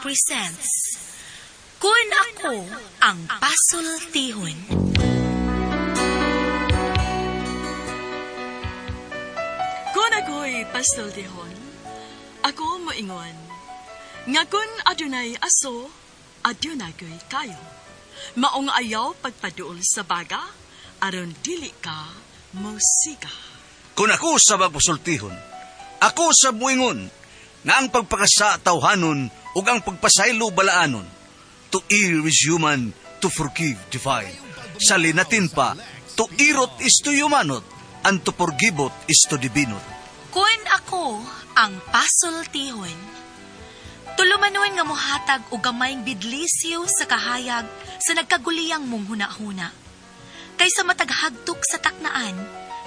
presents Kun Ako Ang Pasultihon. Kun ako'y pasultihon, ako moingon, nga kun adunay aso, adunay ko'y kayo. Maong ayaw pagpaduol sa baga, aron dili ka mosiga. Kung ako sa magpasultihon, ako sa buingon, nga ang pagpakasa tawhanon ug ang pagpasaylo balaanon. To err is human, to forgive divine. Sa linatin pa, to irot is to humanot, and to forgiveot is to divinot. Kun ako ang pasultihon. Tulumanon nga mohatag og gamayng bidlisiw sa kahayag sa nagkaguliyang mong hunahuna. Kaysa mataghagtok sa taknaan,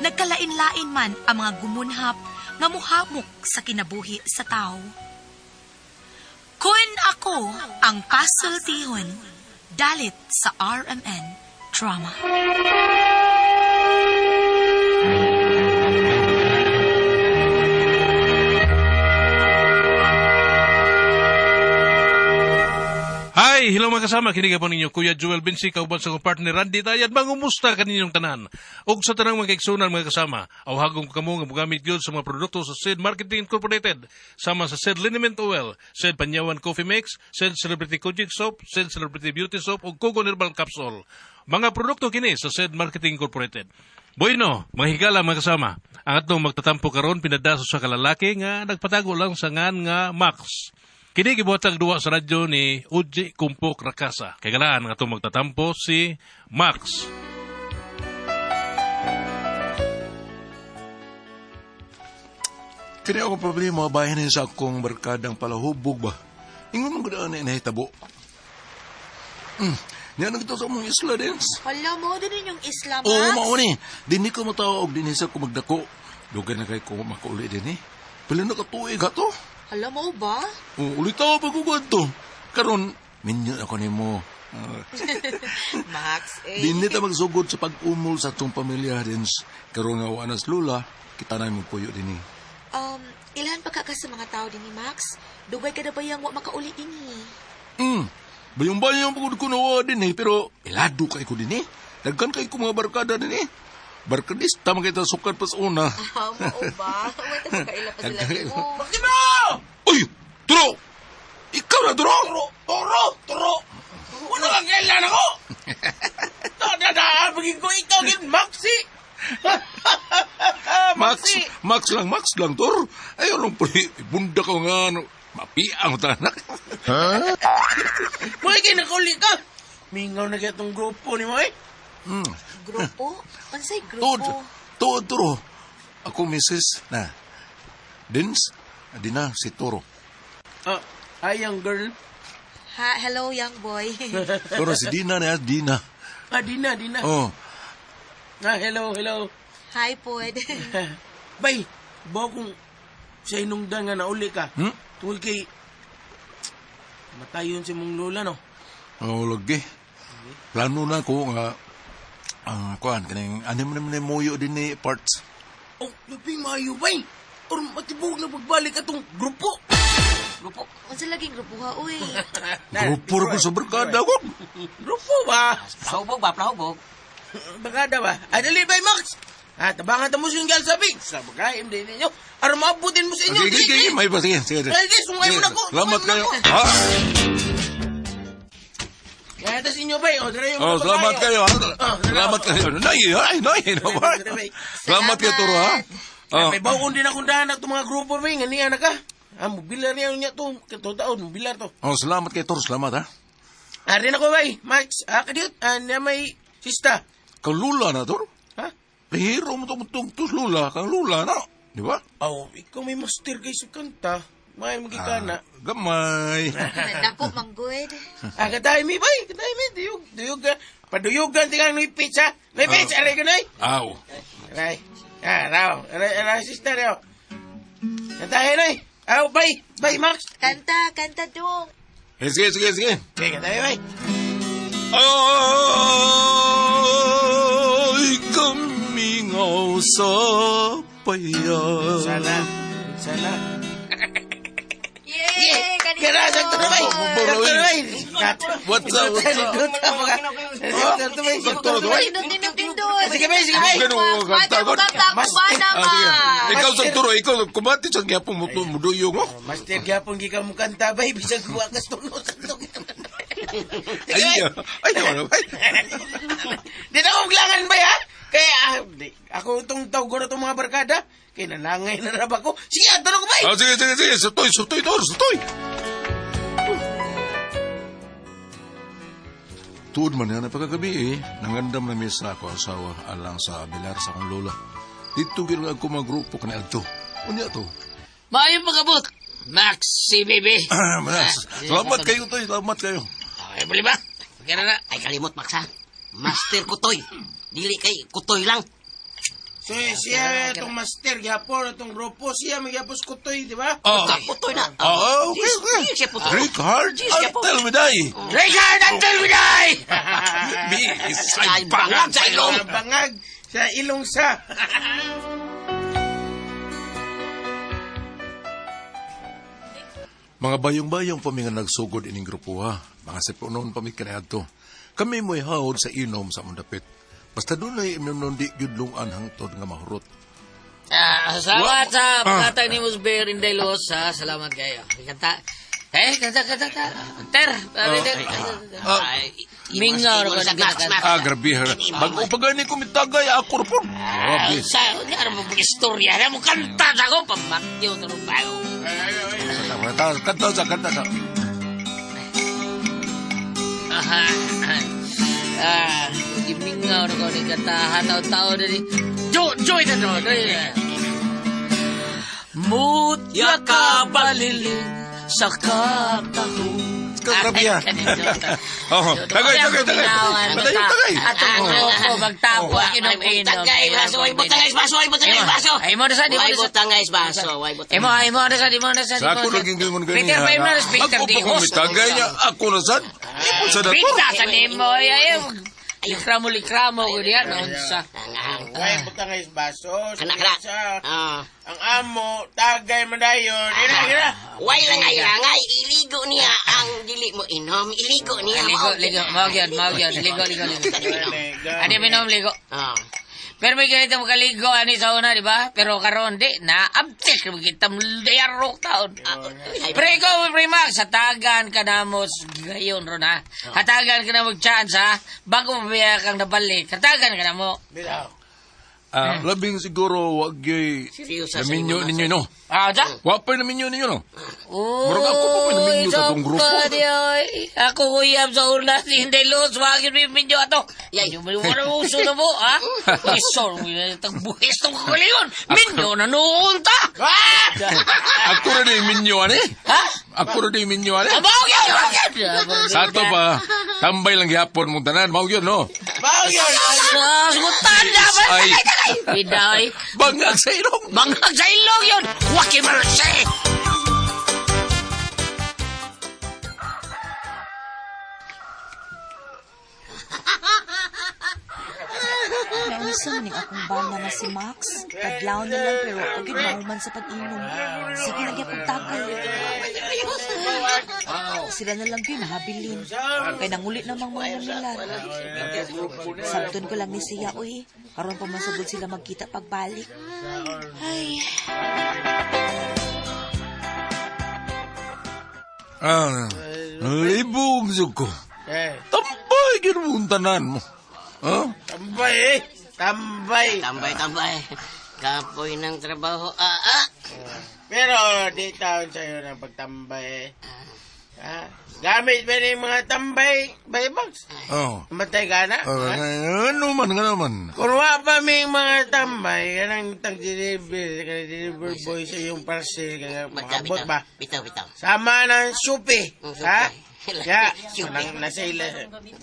nagkalain-lain man ang mga gumunhap nga muhamok sa kinabuhi sa tao. Kun ako ang pasultihon, dalit sa RMN Drama. Hi, hello mga kasama. Kini po ninyo Kuya Joel Binsi, kauban sa akong partner Randy Tayad. Mangumusta kaninyong tanan? Og sa tanang mga kaigsunan mga kasama, awhagong ko kamo nga mogamit gyud sa mga produkto sa Sid Marketing Incorporated, sama sa Sid Liniment Oil, Sid Panyawan Coffee Mix, Sid Celebrity Kojic Soap, Sid Celebrity Beauty Soap ug Kugon Herbal Capsule. Mga produkto kini sa Sid Marketing Incorporated. Bueno, mga higala mga kasama, ang atong magtatampo karon pinadaso sa kalalaki nga nagpatago lang sa ngan nga Max. Kini gibuhatag duwa sa radyo ni Uji Kumpok Rakasa. Kay galaan nga atong magtatampo si Max. Kini ako problema, bahin sa akong barkadang palahubog ba? Ingon man gud ani nahitabo. Niya nagito sa among isla, Dens. Hala mo, din inyong isla, Max. Oo, mao ni. Dinhi ko matawa og dinhi sa ko magdako. Dugay na kay ko makauli dinhi. Pila na ka tuig ato? Hala mo ba? Oo, ulit ako pagugod to. Karon, minyo ako nimo. Max, eh. Dinhi ta magsugod sa pag-umol sa atong pamilya, Dens. Karon nga wa na sa lula, kita na imong puyo dinhi. Ilan pa ka ka sa mga tao din ni Max? Dugay ka na ba yung wa makauli din eh? Bayong-bayong pagod ko nawa din eh, pero ilado kay ko din eh. Daghan kay ko mga barkada din eh. Barkadista man kita sukad pa sa una. Ah, mao ba? Wala ta kaila pa sila nimo. Uy! Turo! Ikaw na, Turo! Turo! Turo! Turo! Wala kang kailan ako! Dadaan, pagin ko ikaw, gin, Maxi! Max, Max lang, Max lang, Turo. Ayaw lang po, bunda ko nga, ano. Mapiang tanak. Mga kinakauli ka! Mingaw na kaya tong grupo ni mo eh. Grupo? Unsay Tuod, grupo? tuod, Turo. Ako, misis, na. Dins, di na, si Turo. Ah, hi, young girl. Ha, hello young boy. Turo, si Dina na, Dina. Ah, Dina, Dina. Oh, Ah, hello, hello. Hi pod. Bay, bawa kung sa inungdan nga nauli ka. Hmm? Tungkol kay... Matayon si mong lola, no? Oh, lagi. Plano na ko nga ang kuan kaning ano man man moyo din ni parts. Oh, labing maayo, bay! Or matibog na pagbalik atong grupo. Grupo. Unsa laging grupo ha, uy? Grupo ra ko sa barkada ko. Grupo ba? Plahubog ba? Plahubog? Barkada ba? Ah, dali, bay, Max! Ah, tabangan ta mo siyang sabi. Sa bagaim din ninyo. Aron maabutin mo sa inyo. Sige, sige, sige, may pa sige, sige. Ay, sige, sungay mo na ko. Salamat Sungay kayo. mo na ko. Ha? Kaya tas inyo, bay. O, dala yung Oh, mga salamat pagkain. kayo. Ha? Oh, Salamat kayo. Nay, ay, nay, no ba? Dali, bay. Salamat kayo turo ha. Oh. Oh. May bawon din akong dahan at mga grupo, bay. Nga niya na ka. Ah, mobilar niya niya to. Kato taon, mobilar to. Oh, salamat kayo turo, salamat ha. Ah, rin ako, bay. Max, ah, kadiyot. Ah, niya may sista. Kang lula na turo. Ha? Hero mo to tong tus lula, kang lula na. Di ba? Oh, ikaw may master kay sa kanta. May magikana. Gamay. Dako manggod. Ah, katay mi, bay. Katay mi. Duyog, duyog ka. Paduyog ka. Tingang nuy pizza. Nuy pizza. Aray ka, nuy. Aw. Aray. Ah, raw. Aray, aray, sister, raw. Katay, nuy. Aw, bay. Bay, Max. Kanta, kanta dong. Eh, sige, sige, sige. Okay, katay, bay. Ay, kamingaw sa payag. Sana. Sana. Yay! Kani Kaya sakto na bay. Sakto na bay. What's up, what's up? Sakto na bay. Sakto na bay. Pindot, pindot, pindot. Sige bay, sige bay. Ganun, kanta Master, ko. kanta ko ba Ah, sige. naman? Ikaw sa turo, ikaw kumati sa gyapon mo muduyong oh. Master gyapon gikan mo kanta bay bisag wa kas tuno sakto. Ay, ay, ano bay. Di na akong glangan bay ha. Kaya di, ako itong tawag na itong mga barkada. Kaya nalangay na rab ako. Sige, ato na ko bay. Ah, sige, sige, sige. Sutoy, sutoy, tor, sutoy. Tuod man yan, pagkagabi eh. Nangandam na misa ako asawa alang sa bilar sa akong lola. Dito gano'n ako mga grupo ka na alto. Unya to. Maayong pag-abot. Max, si baby. Ah, manas. Salamat kayo, toy. Salamat kayo. Okay, bali ba? Okay na na. Ay, kalimot, Max, ha? Master Kutoy. Dili kay Kutoy lang. So, siya itong master gyapon itong grupo siya magyapos kutoy, di ba? Ah, Kutoy na. ah, okay, okay. Siya Kutoy. Drink hard until we die. Richard, until we die! Bisay bangag sa ilong. Bangag sa ilong sa. Mga bayong-bayong pa mi nga nagsugod ining grupo ha. Mga sipunon pa mi kaniadto. Kami mo'y hawod sa inom sa among dapit. Basta dunay inom di gyud lungan hangtod nga mahurot. Ah, salamat sa Ah. pagkatag ni Musbear Indelos, ha. Salamat kayo. Kanta. Eh, kanta, kanta, kanta. Ter, ter. Ah, Mingaw ra ko ng Max, Max. ah, grabe ha. Bago pa gani ko mitagay ako ra pud. Grabe. Sa, ano mo istorya na mo kanta sa ko pamakyo na bayo. Kanta, kanta sa kanta sa. Aha. Ah, gimingaw na ko ni kanta tao-tao diri. Jo, joy na no. Mutya ka baliling sa kataho. Grabe ha. Oh, tagay, tagay, tagay. Patayo, tagay. Atong grupo magtapo ang inom-inom. Tagay, baso, ay butangay, baso, ay butangay, baso. Ay mo na sa, di mo Ay na sa. butangay, baso, ay butangay. Imo, imo na sa, di mo na sa. Sa ako naging gingon gani. Peter, pa imo na Peter, Ako di pa ko host. mitagay niya. Ako na sad. Imo sa dator. Pita sa nimo, ay ay. Likramo, likramo, ganyan, unsa. Way butangay sa baso. Kana, kana. Sa, Ah. ang amo, tagay madayon. Ina, ina. Way langay, langay, iligo niya ang dili mo inom, iligo niya. Ligo, ligo, mao gyud, mao gyud, ligo, ligo, ligo. Ani minom ligo. Ah. Pero may ganito makaligo ani sa una, di ba? Pero karon di na abtik kita dayarok taon. Pero ikaw, Pre Max, hatagan ka na mo gayon ron ha. Hatagan ka na mo chance ha. Bago mabiya kang nabalik, hatagan ka na mo. Bitaw. Ah, labing siguro wag gyud Seryosa sa naminyo imo, ninyo no. Ah, da? Wa pa naminyo ninyo no. Oh, Murag ako pa may naminyo sa atong grupo. Ako uyab sa una, hindi los, wag yun minyo ato. Yay. Yung wala uso na mo, ha? Isor, buhis tong kagalingon. Minyo na noon ta. Ako ra di minyo ani. Ha? Ako ra di minyo ani. Abaw yan, abaw yan. Sa ato pa, tambay lang gyapon mong tanan, mao gyud no. Bao yun. Sa sugutan na ba? Ay. Biday. Bangag sa ilong. Bangag sa ilong yun. Waki mercy. Naunsa man ning akong bana nga si Max. Kadlaw na lang pero ako gyud mahuman sa pag-inom. Sige na gyud tagay. Sila na lang gyud nahabilin. Kay nangulit namang mga milar. Sabton ko lang ni siya uy. Karon pa man sagud sila magkita pagbalik. Ay, Ah, libog jud ko. Eh, Tambay gyud mong tanan mo. Ha? tambay eh. Tambay. Tambay, tambay. Kapoy ng trabaho, ah, ah. Pero di taon sa'yo ng pagtambay eh. Ha? Gamit ba yung mga tambay? Bay box? Oh. Matay ka na? Ah, Ha? ano man, ano man. Kung wa pa may mga tambay, kanang tag-deliver, kanang deliver boy sa iyong parcel, kanang makabot ba? Bitaw, bitaw. Sama ng supi. Ang supi. Ha? Ya, Supi. nang nasa ila.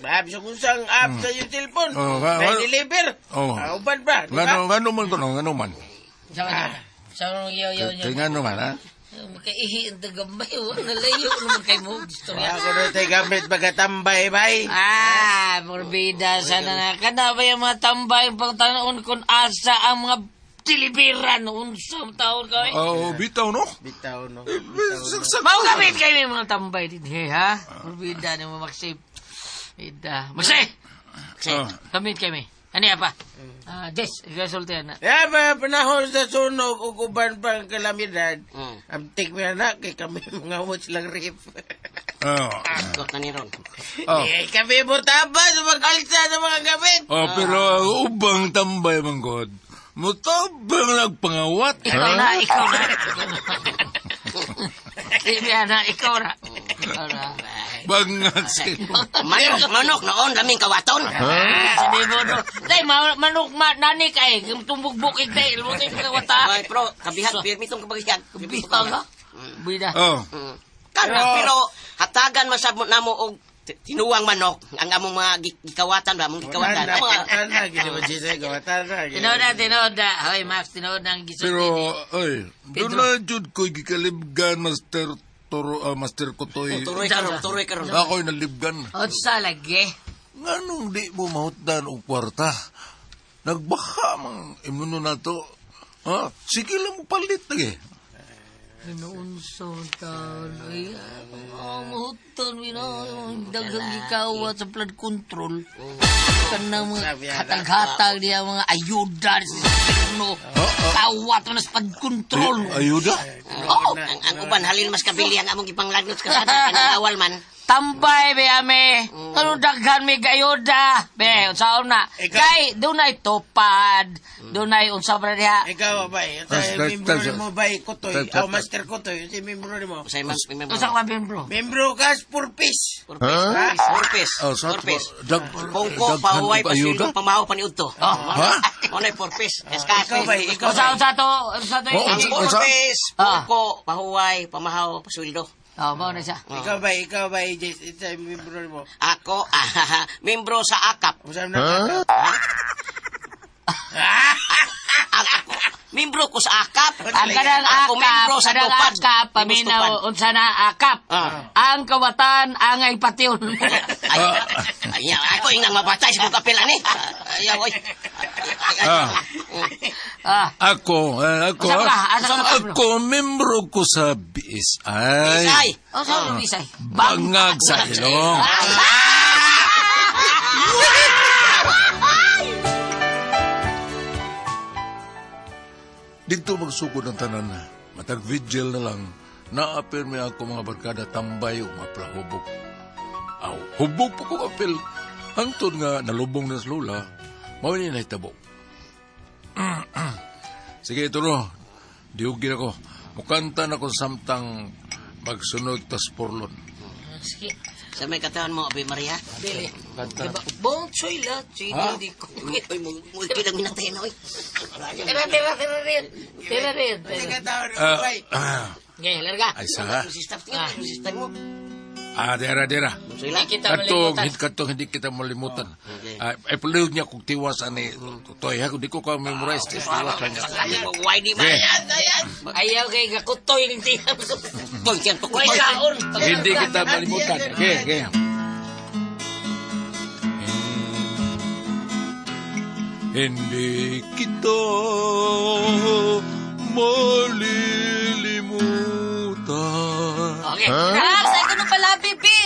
App sa kusang app sa iyong cellphone. Oh, May deliver. Oh. Ah, uban ba? Di ba? Ngano, ngano man ko no, ngano man. Sa sa yo yo yo. Kay ngano man ha? Makaihi ang tagamay. Wala nalayo naman kay mo. Istorya. Ako na tayo gamit magatambay, bay. Ah, morbida sana na. Kana ba yung mga tambay pang tanong kung asa ang mga Dilibiran unsa taon ka eh. Oh, bitaw no. Bitaw no. Mao gamit kay may mga tambay din eh, ha? Bida ni mo Maxi. Bida. Maxi. Maxi. Gamit kay mi. Ano yan pa? Ah, Jess, ikaw sultihan na. Ya, ba, panahon sa sunog ug uban pang kalamidad. Amtik mi na kay kami mga watch lang rip. Oh. Akot na ni Ron. Oh. Eh, kami mutaba sa magalsa sa mga gamit. Oh, pero ang ubang tambay man god. Mutabang nagpangawat. Ikaw na, ikaw na. Hindi na, ikaw na. Ikaw na. Bangag sila. Manok, manok noon, daming kawaton. Sabi mo, no. Day, manok, nani kay, tumbok bukid, day, lumoy pagkawata. Ay, pero, kabihag, pirmi itong kabihag. Bitaw ka? Bida. Oh. Kana, pero hatagan man sa namo og tinuwang manok ang among mga gikawatan ba, among gikawatan. Tana, Mga tana, gini mo Jesse, tana. Tinood na, tinood na. Hoy, Max, tinood na ang gisulti. Pero, ay, doon na jud ko gikalibgan, Master Toro, Master Kotoy. Turoy karon, turoy karon. Ako'y nalibgan. Unsa lagi? Nganong di mo mahutdan og kwarta? Nagbaha mang imuno na to. Ha? Sige lang mo palit lagi. Inuunsa taon. Ay, ang mahutan, wina. Daghang gikawat sa flood control. Kanang mga hatag-hatag niya, mga ayuda sa gobyerno. Kawat mo na sa flood control. Ayuda? Oh! Ang uban halin mas kabili ang among gipanglagnot sa kasada kanang awal man. Tambay, be, ame. Ano daghan may gayuda. Be, unsaon na. Kay, dunay tupad. Dunay unsa pa diha. Ikaw, bay, sa membro nimo bay Kutoy, aw Master Kutoy, si membro nimo. Usay man membro. Unsa ka membro? Membro ka purpose. Purpose. Purpose. Oh, sa Purpose. Dag, Pungko, pauway, daghan og ayuda? pasilong, pamahaw, paniudto. Ha? Ano purpose? Eskas. Ikaw bay, ikaw Unsa bay. unsa to? Unsa to? Oh, unsa- unsa? Purpose, pungko, pahuway, pamahaw, pasweldo. Oh, mao na siya. Ikaw bay, Jess, sa membro nimo. Ako, membro sa AKAP. Unsa na? Ang ako, membro ko sa AKAP. Ang kanang Ako akap, membro sa kanang tupad. akap, Limos tupad. paminaw, unsa na akap. Ah. Ang kawatan, ang ay patyon. Ay, ay, ako yung nang mabatay sa kong kapil, ani. Ayaw, oy. Ay, ay, Ah. Ah, Ako, ako, Unsa ka? Asa ka, bro? ako, membro ko sa BSI. Ay, oh, sa bisay. Bangag sa ilong. Dito magsugod ang tanan. Matag vigil na lang. Naapirmi ako mga barkada tambay o maplahubog. Aw, hubog po ko apil. Hangtod nga nalubong na sa lula, mao ni nahitabo. Sige, turo. Diugin ako. Mukanta na ko samtang magsunod tas porlon. Sige. Sa may katawan mo, Abi Maria. Dili. Diba? Bon choy la, choy di ko. Uy, multi lang minatay na, oy. Tira, tira, tira rin. Tira rin. Ah, ah, Okay, larga. ay sa. Sistap, tingnan, sistap mo. Ah, dera, dera. Hindi kita Katong, malimutan. katong hindi kita malimutan. Ah, ay, palihog niya kung tiwas ani. Toy, ha, kung di ko ka memorize. Tiwas niya. Why di ba? Okay. Ayaw kay gakutoy ng tiyan. Toy, tiyan, tukoy. Way kaon. Hindi kita malimutan. Okay, okay. Hindi kita malilimutan. Okay. Max, ay kuno pala, bibi.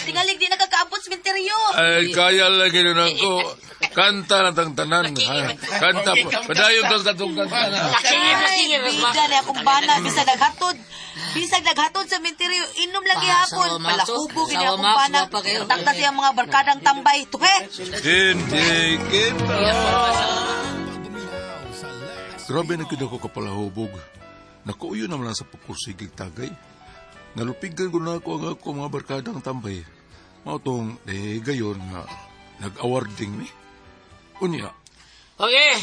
Tingalig di nakakaabot sa menteryo. Ay, kaya lagi nun ako. Kanta na tang tanan. Ha? Kanta po. Padayon tang tatong kanta na. Ay, bida na akong bana. Bisag naghatod. Bisag naghatod sa menteryo. Inom lagi Ah, hapon. sawa, Max, oh. Palahubog ini Sawa, akong Max, bana. wapa kayo. Takta siyang mga barkadang tambay. Tuhe! Hindi kita. Grabe na gid ako kapalahubog. Nakuuyo naman lang sa pagkursigig tagay. Nalupigan ko na ako ang ako mga barkadang tambay. Mao tong eh, gayon nga nag-awarding mi. Unya, Okay.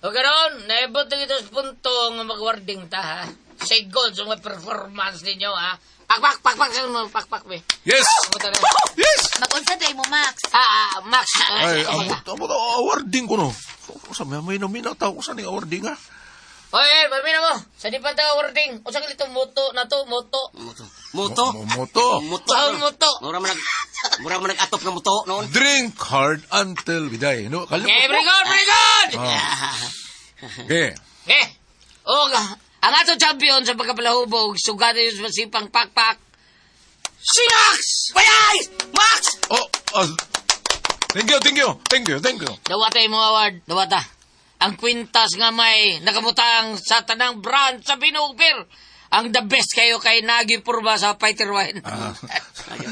O karon, naibot na kita sa punto nga magwarding ta ha. Sigon sa mga performance ninyo ha. Pakpak, pakpak sa mga pakpak be. Yes! Kamuta na. Yes! Mag-unsa day mo, Max. Max. Ay, amot, awarding ko no. Sa may nomina tao ko sa ning awarding ha. Oy, eh, pamina mo. Sa di pa ta awarding. Unsa kali itong moto na to, moto. Muto. Muto. Moto. Muto. Oh, muto. Mura man nag-atop ng muto noon. Drink hard until we die. No, Okay, very good, very good. Okay. Eh, og ang atong champion sa pagkapalahubog, sugatan yung masipang pakpak, si Max! Bayay! Max! Oh, oh, thank you, thank you, thank you, thank you. Dawata yung mga award, dawata. Ang kwintas nga may nakamutang sa tanang brand sa Binugpir. Ang the best kayo kay Nagi Purba sa Fighter Wine. Ah,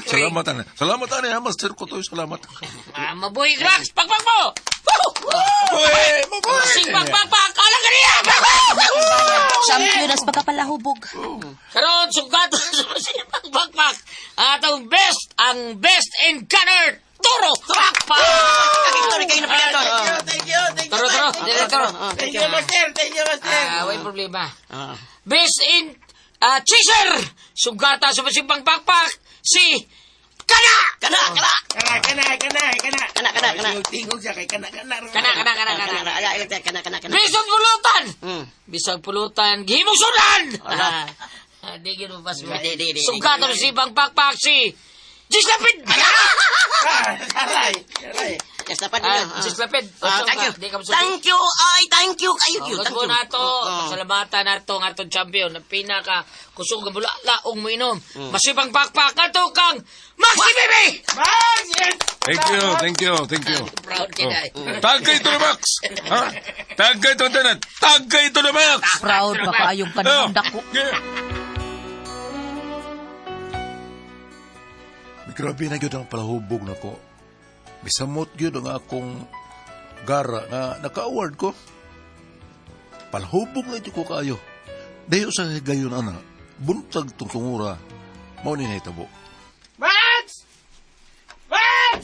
salamat, ane. Salamat, ane, ha, Master Kutoy. Salamat. Ah, mabuhay, Max! Pakpak mo! Mabuhay! Mabuhay! Sing pakpak! Alang ka niya! Champion as pagkapalahubog. Karon sugat sa sipang pakpak. Atong best, ang best in gunner, Toro! Pakpak! Victory kayo na pala to. Thank you, thank you. Toro, toro, dire, toro. Thank you, Master. Thank you, Master. Ah, way problema. Best in chaser! Sugata sa masipang pakpak, si Kana! Kana, kana! Kana, kana, kana, kana. Kana, kana, kana. Tingog siya kay kana, kana. Kana, kana, kana, kana. Kana, kana, kana, kana. Bisag pulutan! Mm. Bisag pulutan, gihimong sudan! Ala. Ah, di gyud mo pas. Di, di, di, di. Sugata sa masipang pakpak si Gislapid! Ah, Aray, aray. Yes, dapat Ah, ninyo. Gislapid. Ah, thank you. Di ka masulti. Thank you, ay, thank you. Ay, you, Oh, thank gusto you. nato, Oh. pasalamatan nato ang atong champion na pinaka kusog nga bula laong mo inom. Masipang pakpak ato kang Maxi Baby! Max, yes! Thank you, thank you, thank you. Proud kita. Oh. Tagay to the max! Ha? Tagay to the Tagay to the max! Proud pa kaayong panahon dako. Yeah. Grabe na gyud ang palahubog nako. Misamot gyud ang akong gara nga naka-award ko. Palahubog na gyud ko kaayo. Dayo sa higayon ana, buntag tong tungura, mao ni nahitabo. Max! Max!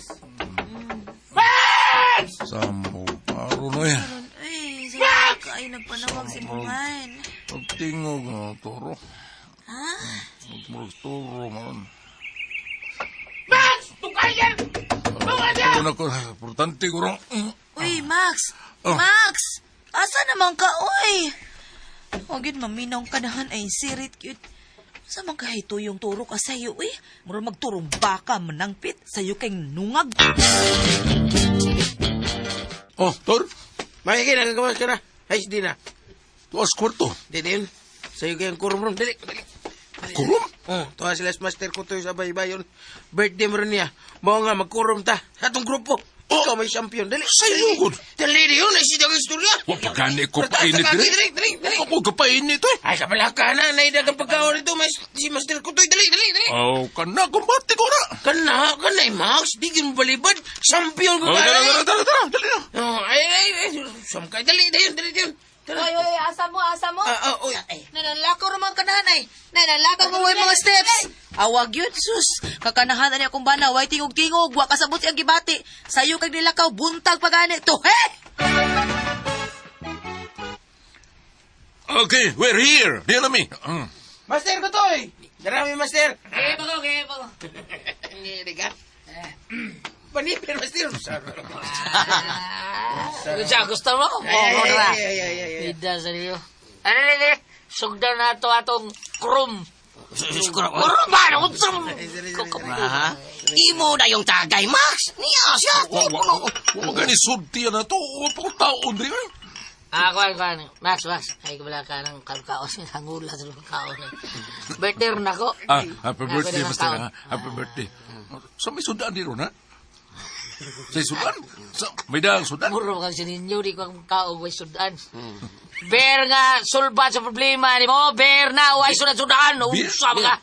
Max! Samo aron oy. Ay, sa kayo nagpanawag si Mungan. Pagtingog nga toro. Ha? Murag toro man. Max! Tukayan! Tukayan! Ano ko, importante ko ron. Uy, Max! Oh. Max! Asa naman ka, uy? Huwag yun, maminaw kanahan ay sirit yun. Sa man kahit tuyong turo ka sa'yo, uy. Mura magturong baka manangpit sa'yo kay nungag. Oh, Tor, Makiki, nagagawas ka na. Ay, di na. tuas kwarto. Di din. Sa'yo kayang kurum ron. Dali, dali. Kurum? Oh, tuwa sila sa master ko to sa baybayon. Birthday mo rin niya. Mao nga, magkurum ta. Atong grupo. Oh. Ikaw may champion. Dali. Sa'yo, gud. Dali di yun. Ay, siya ang istorya. Wa pa gani ko painit Dali, diri. dali, dali, dali. Ako ka painit eh. Ay, kabalaka na. Naidag ang pagkaon nito. May si master ko to. Dali, dali, dali. Oh, kana kumbati ko na. Kana, kana, eh, Max. Di yun balibad. Champion ko Oh, ka. tara, tara, tara, tara, dali na. Oh, ay, ay, ay. Sumkay. Dali, dali, dali, dali. Tara. Oy, oy, asa mo, asa mo? Ah, ah, oy. Nanalakaw raman kanahan ay. Nanalakaw mo yung mga steps. Awag yun, sus. Kakanahan na niya kung bana. Way tingog-tingog. Wa kasabot siyang gibati. Sayo kag nilakaw. Buntag pagani. To, he! Okay, we're here. Di na mi. Mm. Master ko to, eh. Darami, master. Okay, bago, okay, bago. Hindi ka. Panipin, master. Gusto, gusto mo? Ay, ay, Oo, ay, ay, ay, ay, ay. Bida sa iyo. Ano nini? Sugdan na to atong krum. Krum ba? Ano krum? Ha? Imo na yung tagay, Max. Niya siya. Wa wa wa gani sulti na to. Wa pa ko taon diri. eh. Ah, kuan, kuan. Max, Max. Ay, kabala ka ng kaon. Hangula sa kaon. eh. Birthday rin ako. Ah, happy birthday, Ah, Master. kaon. ah. Happy birthday. Sa may sudan diri na. Sa sudan? Sa may daang sudan. Muro kang sininyo, di ko ang kaog way sudan. Bear nga, sulbat sa problema ni mo. Bear na, way sudan-sudan. Beer? Usa ba ka?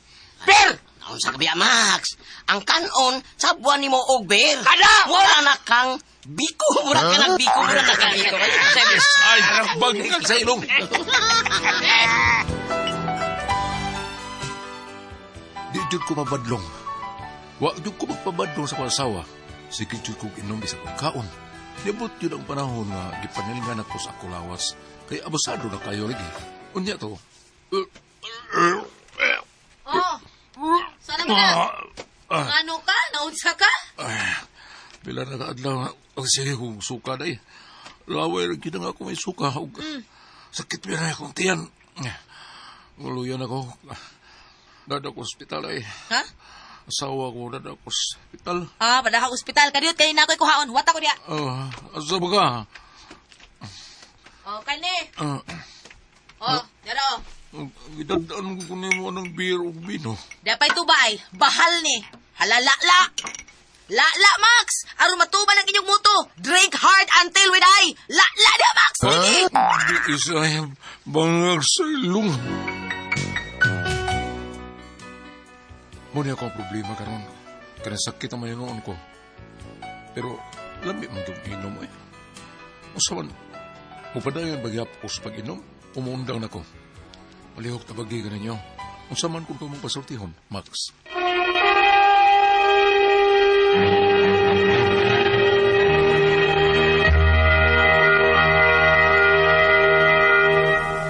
Bear! Unsa ka biya, Max? Ang kanon, sabuan nimo og beer. Kada! Mura na kang biko. Mura ka nang biko. Mura na kang biko. Ay, bangkag sa ilong. Di jud ko mabadlong. Wa jud ko magpabadlong sa akong asawa. Sige jud kong inom isa kong kaon. Niabot jud ang panahon nga gipanilngan ako sa ako lawas. Kay abusado na kayo lagi. Unya to. Oh, sana mo na. Ano ka? Naunsa ka? Pila na kaadlaw ang sige kong suka day. Laway rin kita nga ako may suka. Ug, Sakit na akong tiyan. Nguluyan ako. Dada ko ospital ay. Ha? Asawa ko dada ko ospital. Ah, padaka ospital. Kadiyot kayo na ako'y kuhaon. Wata ko diya. Oh, asa ba ka? Oh, kani. Ah, Oh, dara oh. Gidadaan ko nimo ng beer ug bino. Dapay tubay, bahal ni. Hala, la, la. La, la, Max! Aron matuman ang inyong muto. Drink hard until we die. La, la, na, Max! Sige! Di isa bangag sa ilong. Muna ako ang problema karon. Kanang sakit ang mayanoon ko. Pero lami man yung inom eh. Usa man, mupadayon bagyap ko sa pag-inom, umuundang na ko. Palihok tabagi ka ninyo. Unsa man kung tumong pasultihon, Max.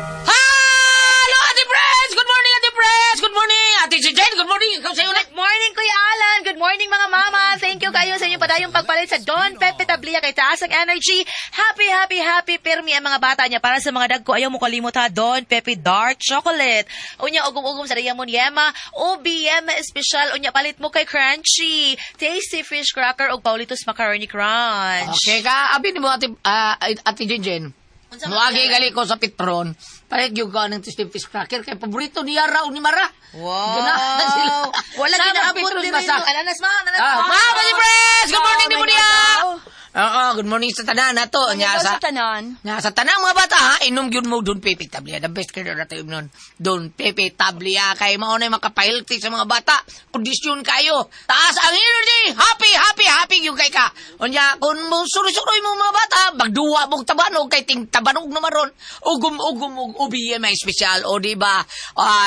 Hello, Ate Press! Good morning, Ate Press! Good morning, Ate Jen! Good morning! Ikaw sa'yo na. Good morning, Kuya Alan! Good morning, mga mama! Thank you kayo sa inyong padayong pagpalit sa Don Pepe Tablia kay taas ang energy. Happy, happy, happy pirmi ang mga bata niya para sa mga dagko. Ayaw mo kalimot ha, Don Pepe Dark Chocolate. Unya, ugom-ugom sa Diamond Yema, OBM Special. Unya, palit mo kay Crunchy, Tasty Fish Cracker ug Paulitos Macaroni Crunch. Okay ka, abi ni mo Ate, Ate Jen Jen. Unsa man Muagi siya? gali ko sa Petron. Palit yung ko ng tasty fish cracker kay paborito niya raw ni Mara. Wow! Ganahan sila. Wala Sama ginaabot Petron din basta. Ananas ma, ananas Ah, ma. ma, Ate Press! Good morning, Oh, ni my God. Oo, good morning sa tanan nato. Nya Sa tanan. Nya sa tanang mga bata ha, inom gyud mo Don Pepe Tablia. The best kayo na tayo nun. Don Pepe Tablia kay mao na makapahealthy sa mga bata. Kondisyon kayo. Taas ang energy. Happy, happy, happy gyud kay ka. Unya kun mo suroy-suroy mo mga bata, magduwa mong tabanog kay ting tabanog na maron. Ugom-ugom og OBM espesyal o di ba?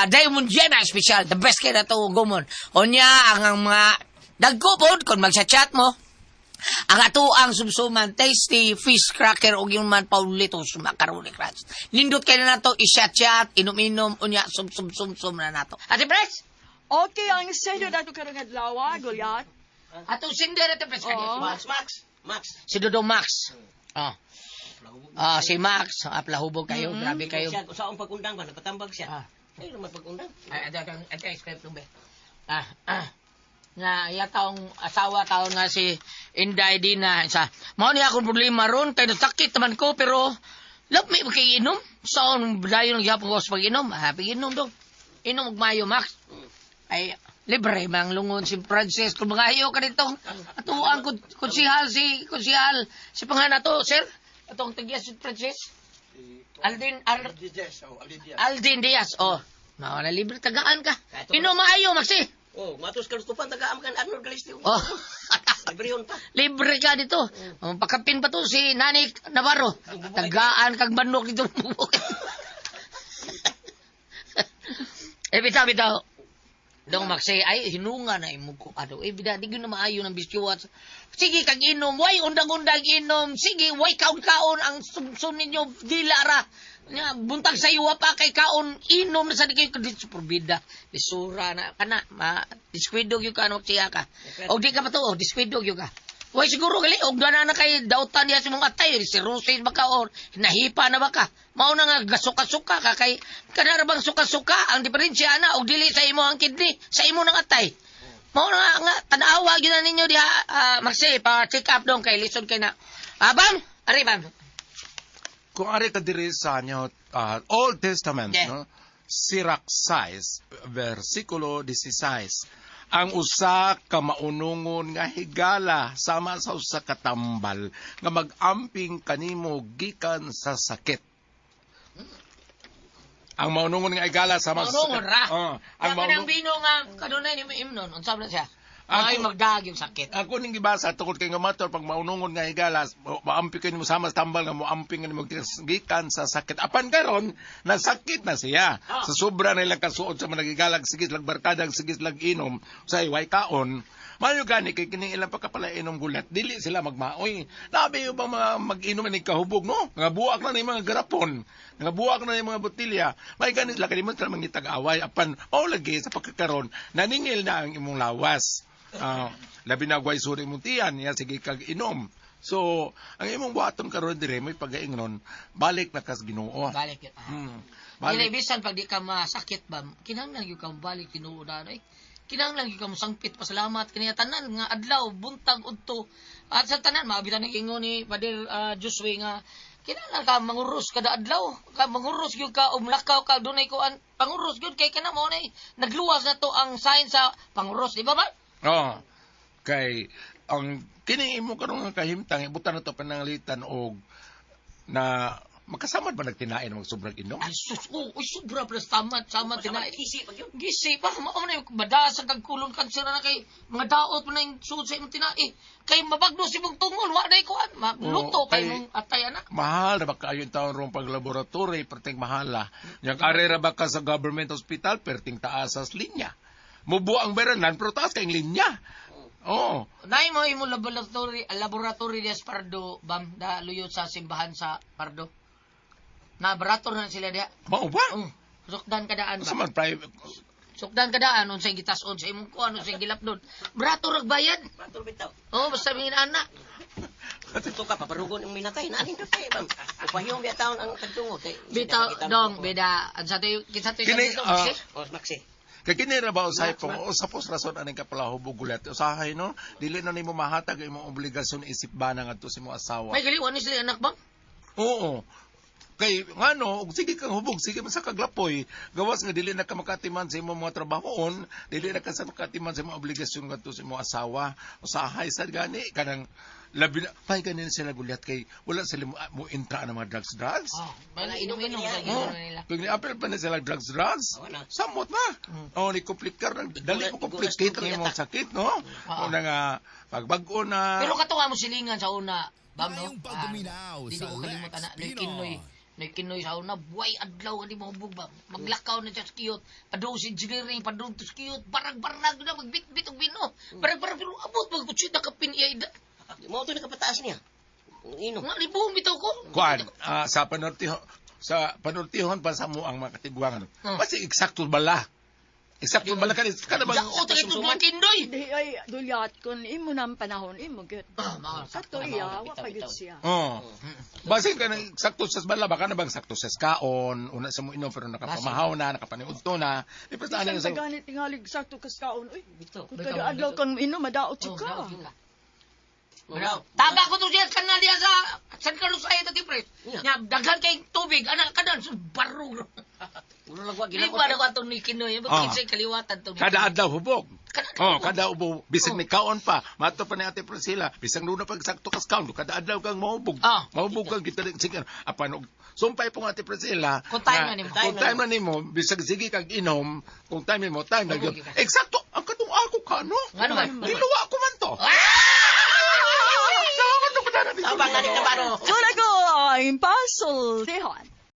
Diamond Gemma espesyal. The best kayo na to ugomon. Unya ang mga dagko pod kun magsa-chat mo. Ang ato ang sumsuman, tasty fish cracker o yung man paulitos macaroni crunch. Nindot kayo na nato, isya-chat, inom-inom, unya, sum-sum-sum-sum na nato. Ate Pres! Okay, ang sender nato karong adlaw, Goliath. Atong sinder, Ate Pres. Oo. Max, Max, Max. Si Dodo Max. Oh. Ah, si Max. Aplahubog kayo, grabe kayo. Siya, sa akong pag-undang ba, nagpatambag siya. Ah. Ay, naman pag-undang. Ay, ate, ate, ate, script be. Ah, ah. Na iya taong asawa taon nga si Inday Dina sa mao niya akong problema ron kay nasakit naman ko pero love me kay inom saon dayon gyapon ko sa pag-inom ah inom dong inom og mayo Max ay libre mang lungon si Francis kung mga ayo ka nitong atuang konsihal si konsihal si pangalan to sir atong tagya si Francis Aldin Aldin Diaz oh mao na libre tagaan ka inom maayo Maxi. Oh, matos ka tupan taga kan Arnold Galistio. Oh. Librehon pa. Libre ka dito. Oh, pakapin pa to si Nani Navarro. Tagaan kag manok dito. Eh, bitaw, bitaw. Dong Maxi, ay, hinunga na imo ko. Ano, eh, bida, di gyud na maayo ng bisyo. Sige, kag inom, way undang-undang inom. Sige, way kaon-kaon ang sumsum ninyo, dila ra. Nya, buntag sa iwa pa kay kaon, inom na sa di kayo dito porbida. Lisura na, kana, ma, diskwido gyud ka, ano, siya ka. O di ka pa to, o, diskwido gyud ka. Way siguro gali, og na na kay dautan niya sa mong atay, si Rosis baka or nahipa na baka. Mao na nga gasuka-suka ka kay kanara bang suka-suka ang diferensya na og dili sa imo ang kidney, sa imo nang atay. Mao na nga, nga tan-awa gyud na ninyo diha Maxi pa check up dong kay lisod kay na. Ah, bam, ari bam. Kung ari ka diri sa nyo, Old Testament, Yeah. no? Sirach 6, versikulo 16. Ang usa ka maunungon nga higala sama sa usa ka tambal nga mag-amping kanimo gikan sa sakit. Ang maunungon nga higala sama sa Maunungon sakit. ra. Oh, Ang ang kanang maunung bino nga kanunay nimo imnon, unsa man siya? Ay magdag yung sakit. Ako ning gibasa tungod kay nga mator pag maunungon nga higala maamping kanimo sama sa tambal nga moamping kanimo gikan sa sakit. Apan karon nasakit na siya. Sa sobra na ilang kasuod sa mga nagigalag sige lag barkada sige lag inom sa way kaon. Mayo gani kay kining ilang pagkapalainom gulat dili sila magmaoy. Labi yung bang mga mag-inom ni kahubog no? Nga buak na ni mga garapon, nga buak na ni mga botilya. May gani sila kanimo sila mangitag-away apan mao lagi sa pagkakaron naningil na ang imong lawas. Labi na gway suri imong tiyan, ya sige kag inom. So, ang imong buhaton karon dire may pagaingnon, balik na kas Ginoo. Balik yun. Balik. Dili bisan pag di ka masakit ba, kinahanglan gyud ka balik tinuod eh. Kinahanglan gyud ka mosangpit pasalamat kaniya tanan nga adlaw buntag udto. At sa tanan maabitan ni ingon ni Father Josue nga Kinahanglan ka manguros kada adlaw, ka manguros gyud ka umlakaw ka dunay kuan panguros gyud kay kana mo nay nagluwas na to ang science sa panguros, di ba ba? Oh. Kay ang kini imo karon nga kahimtang ibutan na to pananglitan og na makasamad ba nagtinain ang sobrang inom? Ay sus, oh, uy, sobra plus tamat sama tinay. Gisi pag yun. Gisi pa mao man yung badasa kag kulon kanser na kay mga daot man na yung sud sa imong tinai. Kay mabagno si imong tungol wa nay kuan, maluto Oo, kay kay- imong atay ana. Mahal ra ba kaayo taon rong pag laboratory, perting mahala. Yang are ra ba ka sa government hospital, perting taas sa linya. Mubo ang beranan, pero taas kayong linya. Oo. Nay mo imo laboratory laboratory des Pardo bam da luyo sa simbahan sa Pardo. Na barator na sila diha. Mao ba? Sukdan kadaan Sa ba? man private Sukdan kadaan unsay gitas-on sa imong kuan unsay gilapdon. Barato rag bayad. Barato bitaw. Oh, basta mingin ana. Ito ka, paparugon ang minatay. Naanin to kay, bang. Upahiyong biya taon ang tagtungo. Kay, Bitaw dong beda ang sa tayo kinsa tayo Kini, sa ah, Oh, Maxi. Kay kini ra ba usahay po usapos rason aning kapalahubog gulat. Usahay no, dili na nimo mahatag ang imong obligasyon isip bana ngadto sa imong asawa. May galiwan ni sila anak bang? Oo. Kay ngano, og sige kang hubog, sige man sa kaglapoy, gawas nga dili na ka makatiman sa imong mga trabahoon, dili na ka sa makatiman sa imong obligasyon ngadto sa imong asawa. Usahay sad gani kanang labi na pay ganin sila gulat kay wala sila mo, mo intra ang mga drugs drugs. Oh, may inom-inom sa Oh, ginoon nila. kung ni-appeal pa na sila drugs drugs, samot na. Oh, ni komplikar dali mo complicate ang imong sakit, no? Una nga pagbag-o na. Pero kato nga mo silingan sa una, bam no? Di ko kalimutan na nay kinoy. Nay kinoy sa una, buhay adlaw nga di mo hubog ba. Maglakaw na siya sa kiyot. Padung sa engineering, padung sa kiyot, barag-barag na magbitbit og bino. Barag-barag pero abot magkutsita ka pin iya ida. Mo to nakapataas niya. Ino. Nga ni buong bitaw ko. Kuan, sa panortiho sa panortihon pa sa mo ang mga katigwangan. Basta eksakto bala. Eksakto bala kan kada ba? Dako ta ito mga kindoy. Di ay dulyat kun imo na ang panahon imo gyud. Ah, Kato iya, wa pa gyud siya. Oh. Basin ka ng eksakto sa bala baka na bang sakto sa kaon, una sa mo inom pero nakapamahaw na, nakapaniudto na. Di pa sa Bisan sa pa ganit tingali sakto kas kaon uy. Kung Bitaw, kada adlaw kang inom madaot Oh, ka. Taga ko to siya kanal diya sa San Carlos ay ito tipres. Nya daghan kay tubig anak kadan sa barog. Di ba na ko atong ni Kinoy, Ah. bakit sa kaliwatan to? Kada adlaw hubog. Oh, kada ubo bisag ni kaon pa. Mato pa ni Ate Priscilla, bisag nuna pag sakto kas kaon, kada adlaw kang mahubog. Mahubog kang kita sige. Apan og sumpay po nga Ate Priscilla. Kung time na nimo. Kung time na nimo, bisag sige kag inom, kung time nimo, time na gyud. Eksakto ang katong ako ka no. Ngano man? Giluwa ko man to. Tabang na ni kabaro. Tulago ang pasultihan.